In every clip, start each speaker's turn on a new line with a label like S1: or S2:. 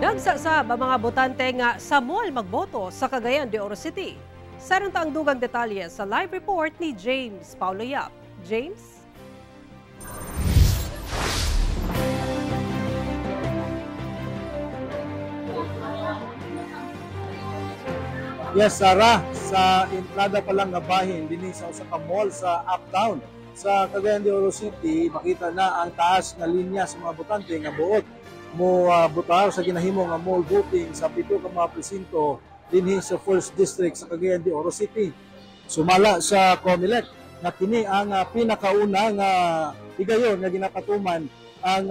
S1: Nagsasab ang mga botante nga sa mall magboto sa Cagayan de Oro City. Sarang ang dugang detalye sa live report ni James Paulo Yap. James?
S2: Yes, Sarah, sa entrada pa lang nga bahin dinhi sa usa ka mall sa Uptown sa Cagayan de Oro City, makita na ang taas nga linya sa mga botante nga buot mo butar sa ginahimo nga mall voting sa pito ka mga presinto dinhi sa First District sa Cagayan de Oro City. Sumala sa COMELEC na kini ang pinakauna nga higayon nga ginapatuman ang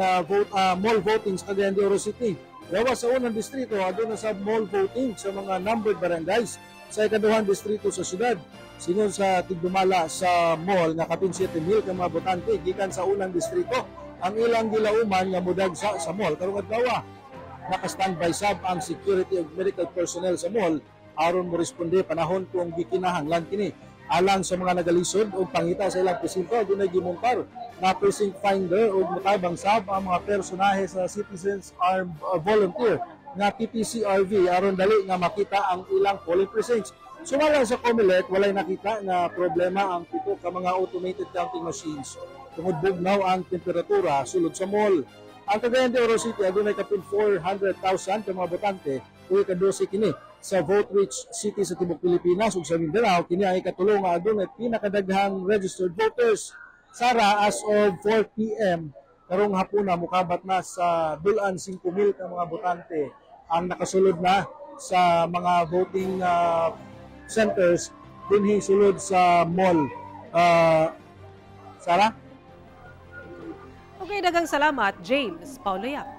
S2: mall voting sa Cagayan de Oro City. Gawa sa unang distrito, aduna sa mall voting sa mga numbered barangays sa ikaduhang distrito sa syudad. Singon sa tigdumala sa mall nga kapin 7,000 ka mga botante gikan sa unang distrito ang ilang gilauman nga mudagsa sa mall karong adlaw. Naka-standby sab ang security ug medical personnel sa mall aron moresponde panahon kung gikinahanglan kini. Alang sa mga nagalisod og pangita sa ilang presinto, adunay gimontar na precinct finder ug motabang sab ang mga personahe sa Citizens Armed Volunteer nga PPCRV aron dali nga makita ang ilang polling precincts. Sumala sa COMELEC, walay nakita nga problema ang pito ka mga automated counting machines tungod bugnaw ang temperatura sulod sa mall. Ang Cagayan de Oro City adunay kapin 400,000 ka mga botante ug ika-12 kini sa vote-rich city sa tibuok Pilipinas ug sa Mindanao kini ang ikatulo nga adunay pinakadaghang registered voters. Sara, as of 4 p.m. karong hapuna mukabat na sa dulan 5,000 ka mga botante ang nakasulod na sa mga voting centers dinhi sulod sa mall. Sara?
S1: Okay, daghang salamat, James Paulo Yap.